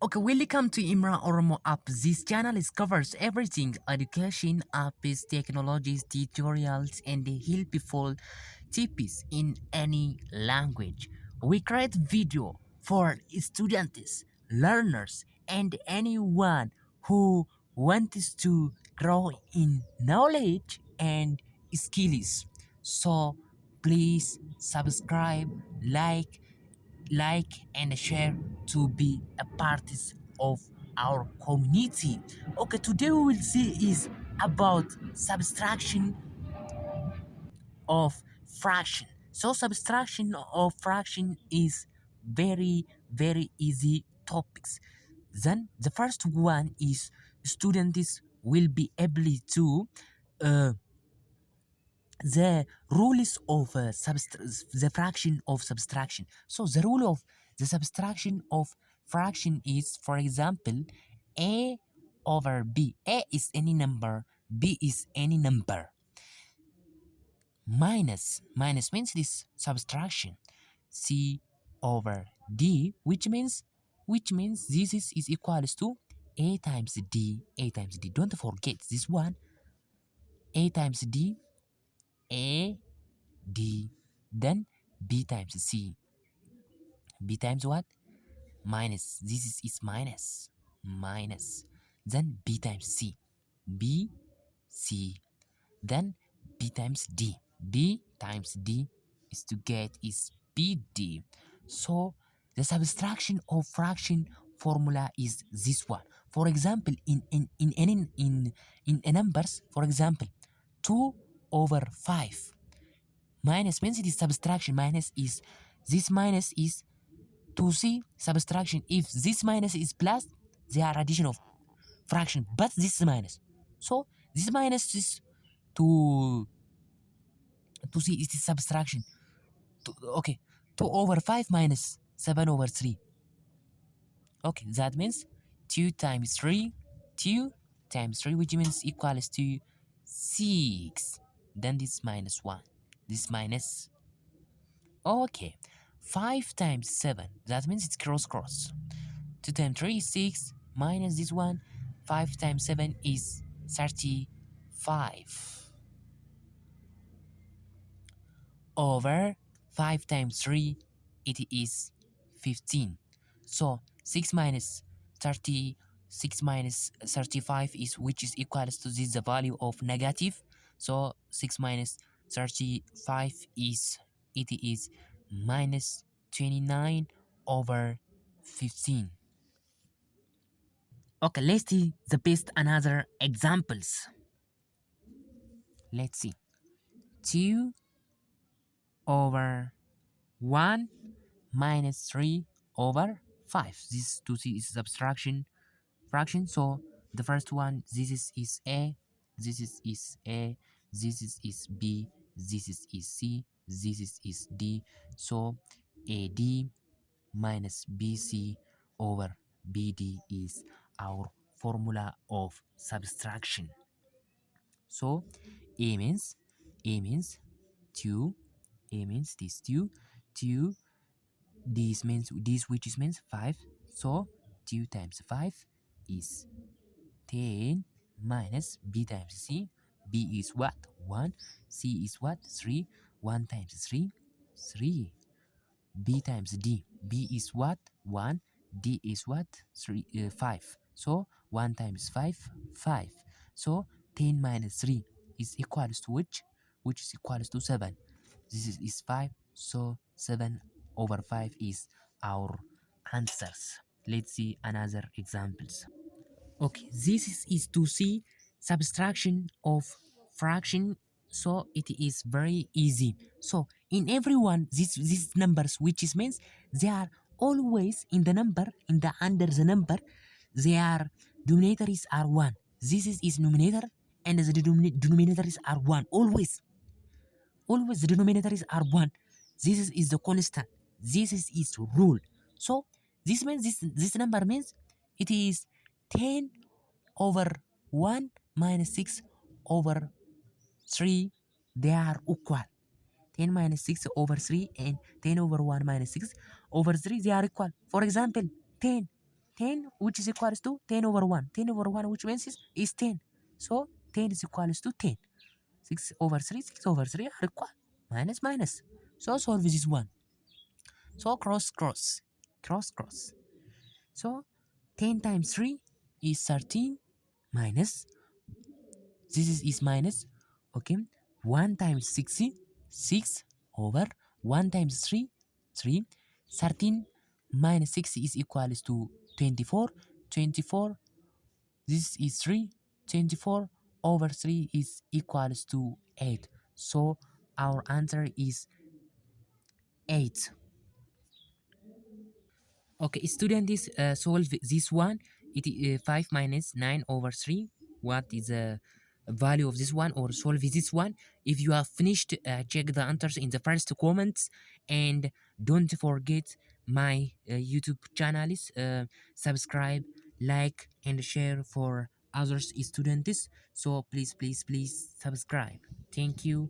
Okay, welcome to Imra Oromo app. This channel is covers everything education, apps, technologies, tutorials, and helpful tips in any language. We create video for students, learners, and anyone who wants to grow in knowledge and skills. So please subscribe, like and share to be a part of our community. Okay, today we will see is about subtraction of fraction. So subtraction of fraction is very easy topics. Then the first one is students will be able to uh, the rules of the fraction of subtraction. So the rule of the subtraction of fraction is, for example, a over b. A is any number, b is any number. Minus means this subtraction. C over d, which means this is equals to a times d. A times d. Don't forget this one. A times d. A d, then b times c. B times what? Minus. This is minus. Then b times c. B c. Then b times d. B times d is to get is bd. So the subtraction of fraction formula is this one. For example, in numbers, for example, 2 over 5. Minus means it is subtraction. Minus is to see subtraction. If this minus is plus, they are addition of fraction. But this is minus. So this minus is to to see it is subtraction. Okay, 2 over 5 minus 7 over 3. Okay, that means 2 times 3, 2 times 3, which means equals to 6. Then this minus 1. This minus. Okay, 5 times 7. That means it's cross. 2 times 3 is 6. Minus this one. 5 times 7 is 35. Over 5 times 3, it is 15. So 6 minus 30, 6 minus 35 is which is equals to this the value of negative. So 6 minus 35 is it is minus 29 over 15. Okay, let's see the best another examples. Let's see. 2 over 1 minus 3 over 5. This to see is subtraction fraction. So the first one, is A, is A, is B, is C, is D. So AD minus BC over BD is our formula of subtraction. So A means 2, A means this 2, 2, this means this which is means 5. So 2 times 5 is 10 minus B times C. B is what? 1. C is what? 3. 1 times 3, 3. B times D. B is what? 1. D is what? 5. So 1 times 5, 5. So 10 minus 3 is equals to which? Which is equals to 7. This is 5. So 7 over 5 is our answers. Let's see another examples. Okay, this is to see subtraction of fraction, so it is very easy. So in everyone, these numbers, which is means they are always in the number, in the under the number, their denominators are 1. This is numerator, and the denominators are 1. Always the denominators are 1. This is the constant. This is its rule. So this means this number means it is 10 over 1 minus 6 over 3, they are equal. 10 minus 6 over 3 and 10 over 1 minus 6 over 3, they are equal. For example, 10. 10 which is equals to 10 over 1. 10 over 1 which means is 10. So 10 is equals to 10. 6 over 3, 6 over 3 are equal. Minus, minus. So solve this one. So cross, cross. Cross, cross. So 10 times 3 is 13 minus, is minus, okay, 1 times 60, 6 over 1 times 3, 3, 13 minus 60 is equals to 24, 24, this is 3, 24 over 3 is equals to 8. So our answer is 8. Okay, student is solve this one. It is 5 minus 9 over 3. What is the value of this one, or solve this one? If you have finished, check the answers in the first comments, and don't forget my YouTube channel is subscribe, like, and share for others students. So please, please, please subscribe. Thank you.